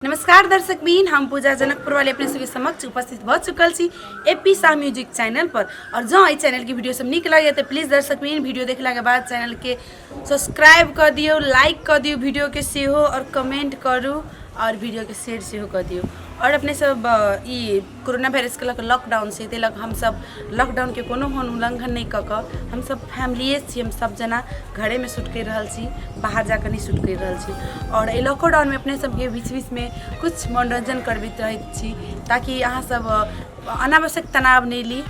नमस्कार दर्शक बीन, हम पूजा जनकपुर वाले अपने सबके समक्ष उपस्थित भऽ चुकल छी A P Shah music channel पर। और जँ एहि चैनल के वीडियो सब नीक लागैए तऽ प्लीज दर्शक बीन वीडियो देखलाके बाद चैनल के सब्सक्राइब कऽ दियौ, लाइक कऽ दियौ वीडियो के सेहो, और कमेंट करू और वीडियो के शेयर सेहो कऽ दियौ। और अपने सब ई कोरोना वायरसके लऽ कऽ लॉकडाउन छै, ताहि लऽ कऽ हमसब लॉकडाउनके कोनो ओहन उल्लङ्घन नहि कऽ कऽ हमसब फैमिलिए छी, हम सब जना घरेमे शूट करि रहल छी, बाहर जाकऽ नहि शूट करि रहल छी। आओर एहि लॉकडाउनमे अपने सबके बीच बीचमे किछु मनोरञ्जन करबैत रहैत छी ताकि अहाँ सब अनावश्यक तनाव नहि ली,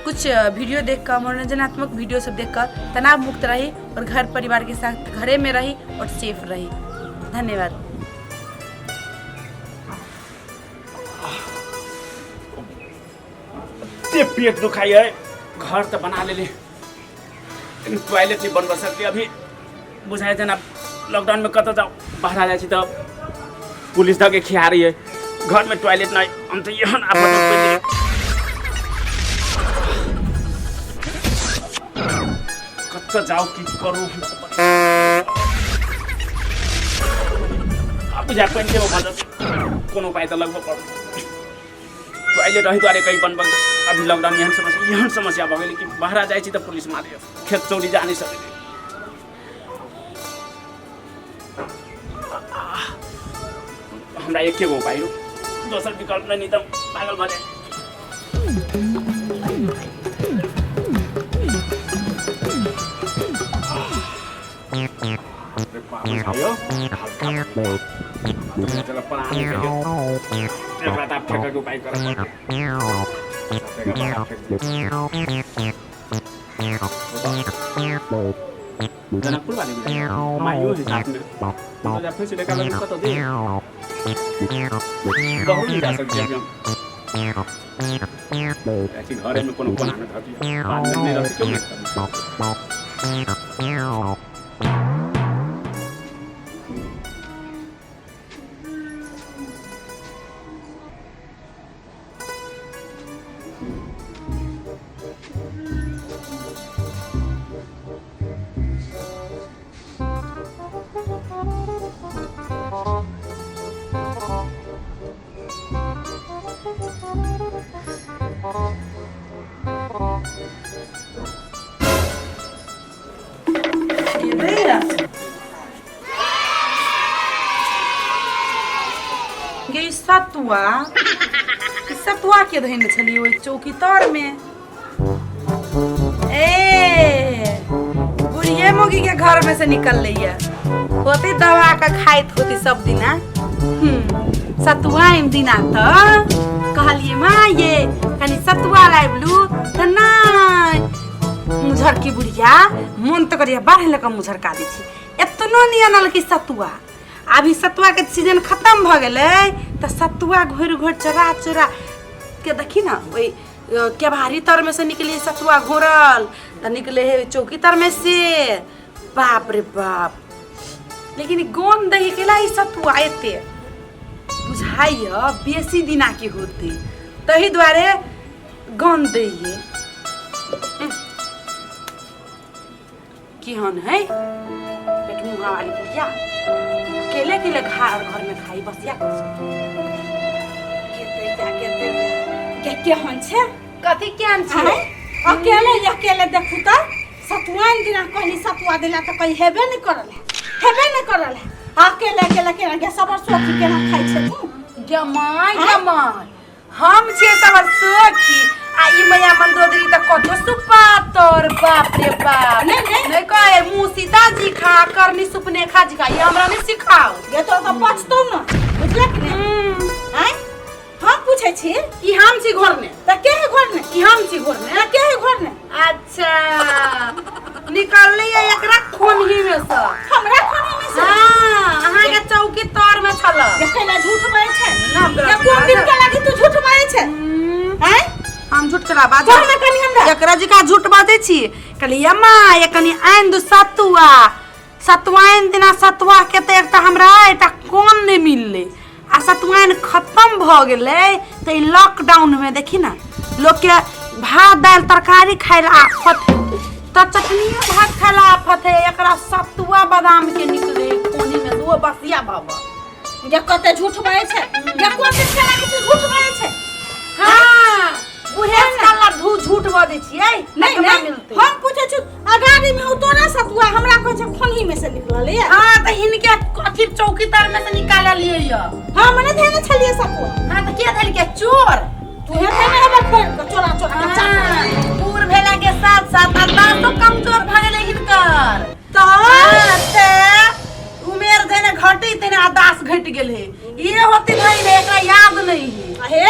किछु वीडियो देख कऽ मनोरञ्जनात्मक वीडियो सब देख कऽ तनाव मुक्त रही आओर घर परिवारके साथ घरेमे रही आओर सेफ रही। धन्यवाद। एते पेट दुखाई है, घर तो बना लेली लेकिन टॉयलेट नहीं बनवा सकती। अभी बुझाइ जेना लॉकडाउन में कतऽ जाओ, बाहर आ जाइ छी तऽ पुलिस धऽ के खिया रही है, घर में टॉयलेट नहीं। हम तो एहन आफत में पड़ि गेली। कतऽ जाउ, की करू, आब बुझाय पानि के भऽ जेतै, कोनो उपाय तऽ लगबऽ पड़त। टॉयलेट एहि दुआरे कहीं बनबऽ, अभी लॉकडाउन एहन समस्या, एहन समस्या भऽ गेलै कि बाहर जाइ छी तऽ पुलिस मारैए, खेत चौरी जा नहि सकै। हमरा एके गो उपाय, दोसर विकल्प नहीं, नहीं तऽ पागल भऽ जाए। जनकपुर वाली माइयो है साथ में, तो जा फिर से लेकर लगे कत दे बहुत नहीं जा सकते अभी हम। ऐसी घरे में कोनो कोना में धर दिया, बाद में नहीं रहती क्यों नहीं। गे ई सतुआ, ई सतुआ के धैने छलियै ओहि चौकी तर में? ए बुढ़िए मोगी के घर में से निकल है, होती दवा का खाइत होती सब दिना। सतुआ एम दिना तो कहलिए माँ ये कनी सतुआ लाइबलू त नहीं मुझरकी बुढ़िया, मन तो करिया बाढ़ लग मुझरका दै छी, एतनो नहीं अनल कि सतुआ। अभी सतुआ के सीजन खत्म भ गेलै त सतुआ घोरि घोरि चोरा चोरा के देखी ना, ओहि केबारी तर में से निकले सतुआ घोरल त निकले है चौकी तर में से। बाप रे बाप, लेकिन गोन दही केला ई सतुआ एते बुझाइय बेसी दिना के होते, तही दुआरे गन दैये। केहन है पेटमुहा वाली बुढ़िया, अकेले अकेले घर घर में खाई बसिया के केहन छै? कथी केहन छै? आँय? अकेले अकेले देखू तऽ सतुआन दिना कहली सतुआ दिला तऽ कहीं हेबे नहि करल है, हेबे नहि करल है। अकेले अकेले केना के सबर सोखी केना खाइ छै तू? गमाय गमाय, हम छियै सबर सोखी आ ई मैया मंदोदरी तऽ कतो सुपातर। बाप रे बाप, नहीं, नहीं। नहीं कहे मुँह सीता जी खा करनी सुपने खा जी खा, ये हमरा नहीं सिखाओ। ये तो तऽ पचतौ न, बुझलक कि नहि? आँय, हम पूछै छी ई हम छी घर में तऽ के है घर में? ई हम छी घर में। तऽ के है घर में? अच्छा निकलले है एकरा खोनही में से। हमरा खोनही में से? हाँ, अहाँ के चौकी तर में छल। ये कैला झूठ बाजै छै? ना, हम ये कोन दिन के लागी तू झूठ बाजै छै? आँय? हम झूठ केला बाजै? कह ना कनी हमरा। एकरा जकाँ झूठ बाजै छी? कहलियै अम्मा ये कनी आनि दू सतुआ, सतुआइन दिना सतुआ के तऽ एकटा हमरा एकटा कोन नहि मिललै आ सतुआइन खत्म भऽ गेलै। तऽ ई लॉकडाउनमे देखी ने लोकके भात दालि तरकारी खाय लए आफत है तऽ चटनियो भात खाय लए आफत है, एकरा सतुआ बादामके निकले कोनीमे दू बसिया भऽ जे कते झूठ बजै छै, जे कोशिश केला कि झूठ बजै छै। हाँ, बुढ़े काला धू झूठ बजै छियै। नहीं टका नहीं मिलतै। हम पूछै छी अगाड़ी में उतोरा सतुआ, हमरा कहै छै खोनही में से निकलल ये। हाँ, तऽ हिनके अथी चौकी तर में से निकाललियै ये। हम नहि धेने छलियै सतुआ। हाँ, तऽ के धेलकै चोर? तू हे धेने हेबे खोलि कऽ चोरा चोरा के चाट। हाँ, बूढ़ भेला के साथ साथ अरदासो कमजोर भऽ गेलै हिनकर। तऽ तऽ उमेर धने घटी तेने अरदास घटि गेल है। ये होती नहीं ने, एकरा याद नहीं है। हे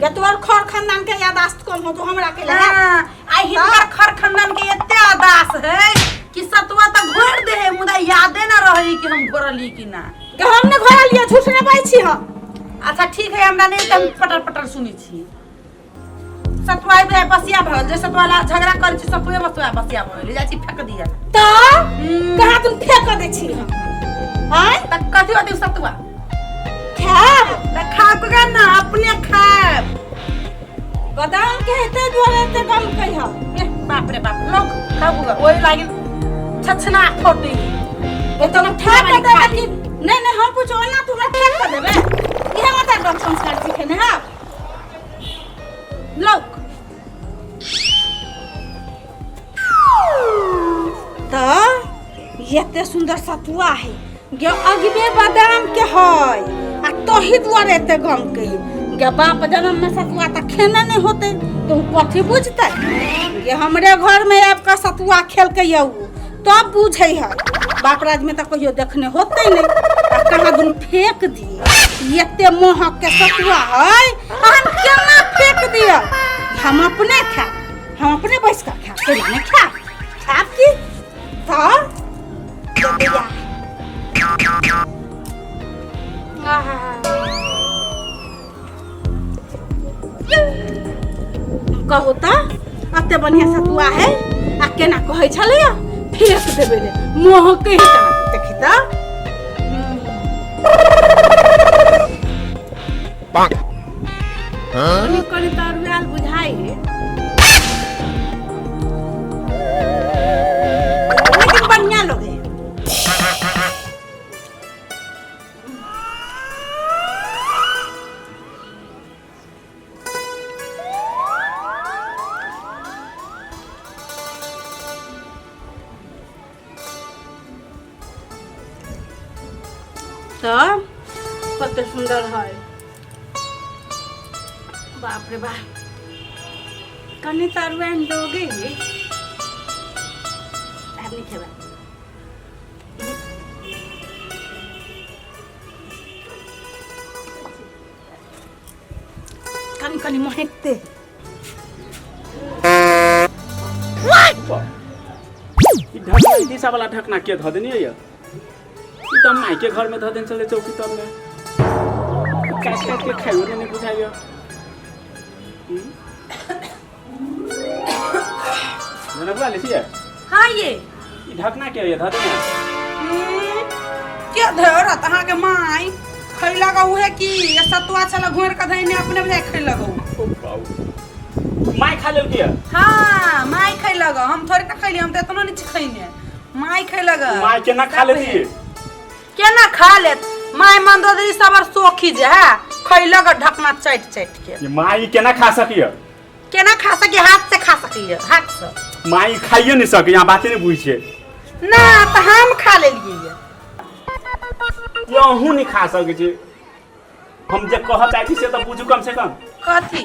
गे, तोहर खर खानदान के यादाश्त कम हो तो हमरा के लगा। हाँ, आ हिनकर खर खानदान के एते अरदास है कि सतुआ तऽ घोर दे है, मुदा यादे ना रहे कि हम घोरली कि ना। गे हम ने घोरलियै, झूठ ने बाजै छी हम। अच्छा ठीक है, हमरा नहीं तऽ हम पटर पटर सुनै छी। सतुआ आबि बसिया भऽ गेल, जे सतुआ ला झगड़ा करै छी सतुए बसुआ बसिया भऽ गेल, जाइ छी फेक दिया। तऽ कहाँ तुम फेंक दै छी हम? आँय? तऽ कथी होतै सतुआ? खायब। तऽ खाब के ना, अपने खायब। बादाम के हेतै दुआरे एते गम कहिह। ए, बाप रे बाप, लोक खाबू गे ओहि लागि छछना फोटी। ए तऽ उठा कऽ देबै कि नहीं? नहीं, हम पूछो ओना तू हमरा फेंक कऽ देबै? इहे माता डॉक्टर संस्कार सीखे ने है लोक। तऽ एते सुंदर सतुआ है गे, अगबे बादाम के है आ तोही दुआरे एते गम के गे। बाप जन्म में सतुआ तऽ खेने नहीं होते तो उ कथी बुझतै गे? हमरे घर में आबि कऽ सतुआ खेलकै यऽ उ तब बुझै है। बाप राज में तऽ कहियो देखने होते नहीं। आ कहाँ दुनू फेंक दिए, एते मोहक के सतुआ है आ हम केना फेंक दिए? हम अपने खायब, हम अपने बैस कऽ खायब, केना नहि खायब? खायब की तऽ दिया। आहा। कहू तऽ एते बढ़िया सतुआ है आ केना कहै छलैया फेंक देबै ले? महकै है कहाँ, देखी तऽ। कनि कनि तऽ अरुआयल बुझाइ है, लेकिन बढ़िया लगे। तऽ कते सुन्दर है, बाप रे बाप। कनि तरुआनि लोगे आब नहि खेबै। कनि कनि महकते। ई ढकना, ई दिशा वाला ढकना के धऽ देने ये? ई तऽ मायके घर में धऽ देने छलै चौकी तर में। काटि काटि के खाइयो नहि बुझाइए। जनकवा ले छियै? हाँ ये। ई ढकना के ये धऽ देने? के धरत? अहाँके माय खैलक उहे की ये सतुआ छल घोरि कऽ धैने, अपने बुझाइ खैलक उ। ओ बाबू, माय खा लेलकै ये? हाँ, माय खैलक, हम थोड़े ना खैली, हम तऽ एतनो नहि छी खैने, माय खैलक। माय केना खा लेती? केना खा लेत माय? मंदोदरी सबर सोखी जे है, खैलक ढकना चाटि चाटि के। ये माय केना खा सकिए? केना खा सकी? हाथ से खा सकैए, हाथ से। माय खाइए नहीं सके, यहाँ बाते नहीं बुझै छियै। ना तऽ हम खा लेलियै ये। ये अहूँ नहीं खा सकै छी। हम जे कहऽ चाहै छी से तऽ बुझू कम से कम। कथी?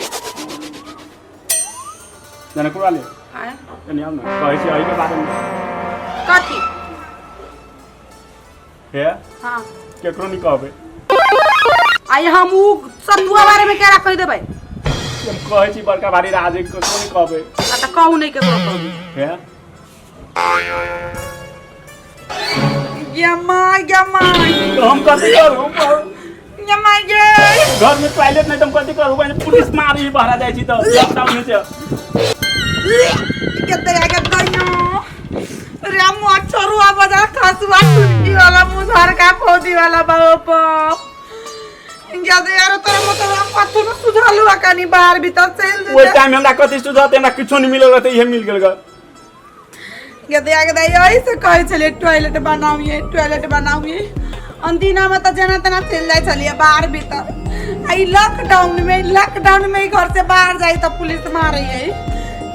जनकपुर वाले। आँय? कनि आउ ने, कहै छी एहिके बारेमे। कथी? हे। हाँ। केकरो नहीं कहबै। आइ हम उ सतुआ बारे में केरा कहि देबै? हम कहै छी बड़का भारी राज है, केकरो नहीं कहबै। आ तऽ कहू, नहि केकरो कहबै। हे। गे माय, गे माय। तो हम कथी करू? गे माय गे। घर में टॉयलेट नहीं तऽ हम कथी करू? पुलिस मारी, बहरा जाइ छी तऽ लॉकडाउन होइ छै। कते आगे दैयो रे, मच्छरुआ बजा खसुआ टुटकी वाला मुसहर का फौजी वाला बाप याद यार, तोरा मतलब कथू न सुझालु आ कनी बाहर भीतर चलि ओहि जेतै। टाइम हमरा कथी सुझत? हमरा किछो नहीं मिलल रहतै, इहे मिल गेल ग। गदे गदे, यही से कहै छलियै टॉयलेट बनाउए, टॉयलेट बनाउए। अंदिना में तऽ जेना तेना चलि जाइ छलियै बाहर भीतर। आ ई लॉकडाउन में ई घर से बाहर जाइ तऽ पुलिस मारै है।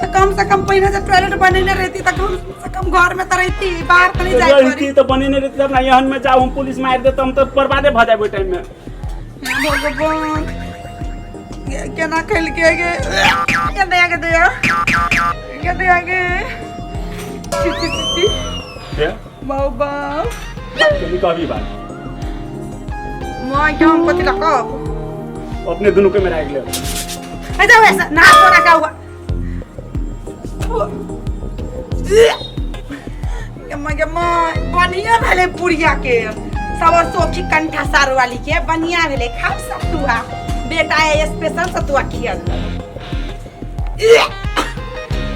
तऽ कम से कम पहिने जे टॉयलेट बनेने रहती तऽ कम से कम घर में तऽ रहती, बाहर तऽ नहीं जाइ पड़ी। रहती तऽ बनेने रहती तब ना। एहन में जाउ हम, पुलिस मारि देत, हम तऽ बर्बादे भऽ जायब ओहि टाइम में। भगवान, केना खेलके गे? के दया, के दया, के दया गे। छी छी छी छी। के? बाउ बाउ। कभी कभी बात। माँ के हम कथी लऽ कहब? अपने दुनू के में राखि लेब। ए जाओ, ऐसा ना सोना का हुआ। गम्मा गम्मा, बढ़िया भेलै पुड़िया के सब सोखी कंठा सारू वाली के बढ़िया भेलै। खाउ सतुआ, बेटा स्पेशल सतुआ खियल।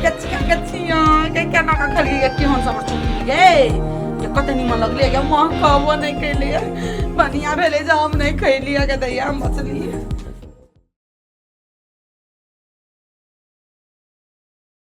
कचिया कचिया के केना का खलिए केहन सब चुकी गे के, कते निमन लगले गे। माँ कहबो नहीं कैलिए, बढ़िया भेलै जे हम नहीं खैलिए गे दैया, हम बचलिए।